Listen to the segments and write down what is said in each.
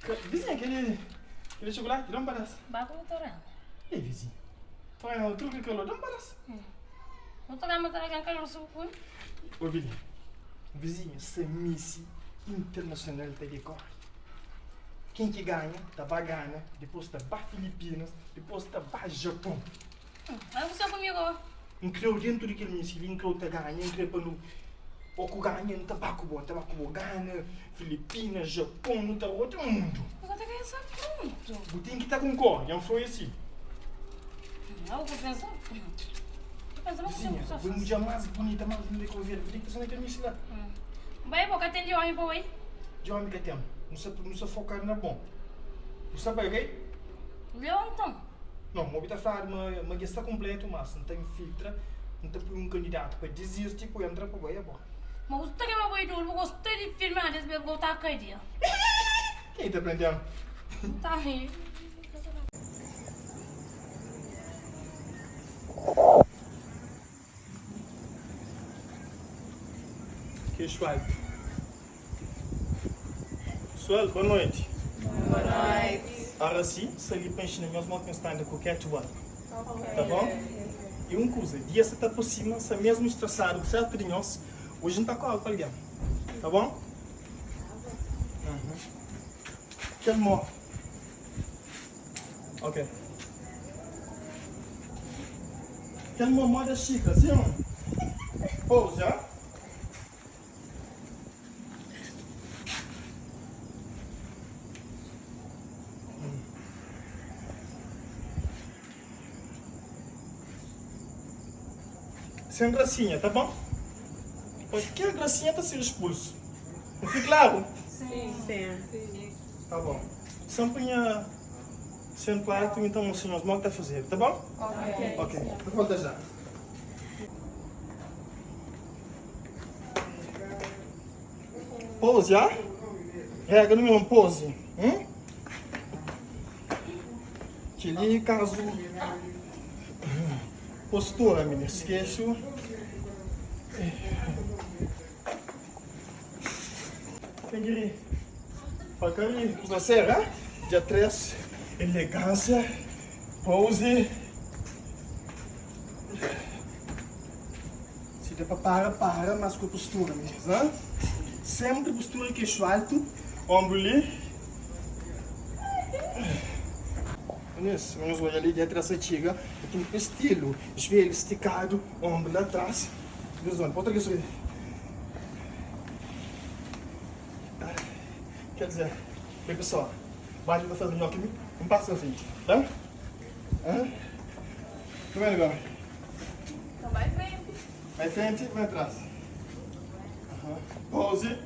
Vizinha, kel kel chocolate, da un padas. Ba ku torama. Ei, vizinha. Torama, truki kalor, da un padas. Bu torama ta da kalor su ku. Obi li. Vizinha, sa misi internacional ta decorre. Ken ki ganha, ta ba Gana, dipos ta ba Filipinas, dipos ta ba Japon. Bai ku sa kumigu. N kreu dentu di kel misi li, N kreu ta ganha, N kre pa nu O ku ganha, N ta ba ku bo, N ta ba ku bo Gana, Filipinas, Japon, nu ta roda mundu. Bu ka ta pensa prontu. Bu ten ki ta konkorda, N fla-u asi. Nau, bu pensa. Bu pensa ma Vizinha, bu é mudjer más bunita, más linda ki ovelha, bu ten ki ta sta na kel misi la. Bai, bo ka ten di omi pa bai? Di omi ka ten. Nu sta, nu sta fokadu na bon. Bu sta bai, ok? Leu anton. Não, N obi ta fladu ma ma dja sta konpletu, mas N ta infiltra, N ta pui un kandidatu pa dizisti ku entra pa bai abo. Ma bu sta kema boi duru, bu gosta di filma des bes bu ta kadia. Quem ta prendem? Ta ri. Queixo alto. Pessoal, boa noite. Boa noite. Aracy sta li pa inxina nhos modi ki nhos ta anda ku catwalk. Ta bon? E un kuza, dia sa ta aproxima, sta mesmu stressadu ku sertu di nhos, oji N ta kóre pa algen. Ta bon? Kel mô. Ok. Kel mô moda xika, sin? Pose, ha? Sen grasinha, tá bom? Qualquer grasinha ta ser expulso. Não fui claro? Sim. Sim. Tá bom. Sempre nha sempre alto, então senhores, mal tá fazer, tá bom? Ok. Ok. Volta já. Pose, ah? Regra número 1, pose. Hum? Kel-li kazu postura, minis. Kexu. Ten ki ri. Pa ka ri. Kuza sériu, ah? Dia 3, elegância, pose. Si da pa para, para, mas ku postura mesmo, ha? Sempri postura kexu altu, ombru li. Nes, nhos odja li, dia tras ta txiga, e ten ku stilu, joelhu stikadu, ombru la tras. Nhos odja, otra kes Quer dizer, bem pessoal, vai ta faze melhor ki mi, un pasu na frenti, tá? Hã? Como é agora? Então vai frente. Vai frente, vai atrás. Uhum. Pose.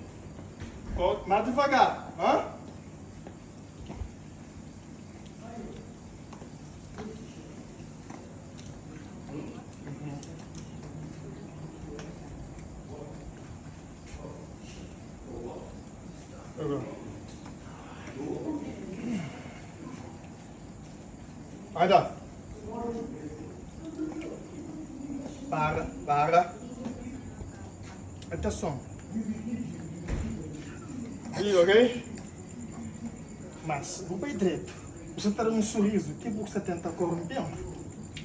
Pose. Mais devagar. Hã? Agora. Vai dar. Para, para. Atenção. Liga, ok? Mas, bu bai dretu. Bu ta da un sorriso, tipo ku sta tenta corrompe-m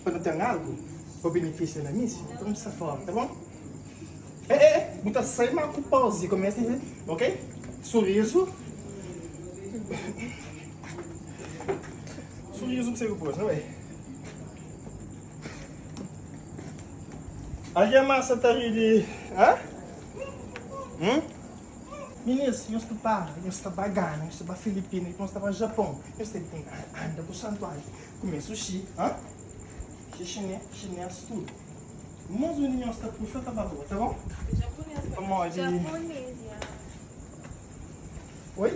pa nu ten algo pa benefícia na misi. Então, bu sta fora, tá bom? Eh, eh, eh, bu ta sai ma ku pose, começa, ok? Sorriso. Sorriso bu sai ku pose, não é? Alguém mais ta ri di, hã? Hum? Minis, nhos prepara, nhos ta ba Gana, nhos ta ba Filipina, nhos ta ba Japão, nhos ten ki anda ku santuário, kume sushi, hã? Xixinê, xinês, tudo. Mos undi nhos ta puxa ta ba rua, ta bon? Pamodi. Japonês, ya. Oi?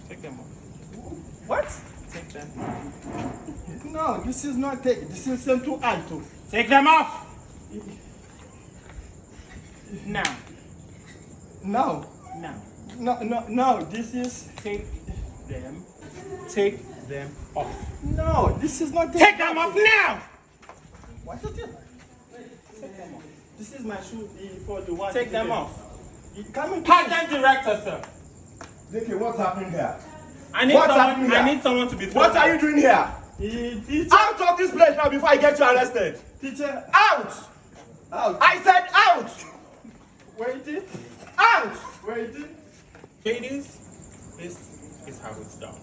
Take them off. What? Take them off. No, this is not take. This is too alto. Take them off! Now. No. Now. No, no, no. This is. Take them. Take them off. No, this is not Take them off now! What is it? Take them off. This is my shoe for the one. Take them off. Come Pageant director, sir. DK, what's happening here? I need What's someone. happening I here? need someone to be. What are you doing here? Teacher, Out of this place now before I get you arrested. teacher, Out! out. I said out! Wait it, Out! wait it. Ladies, this is how it's done.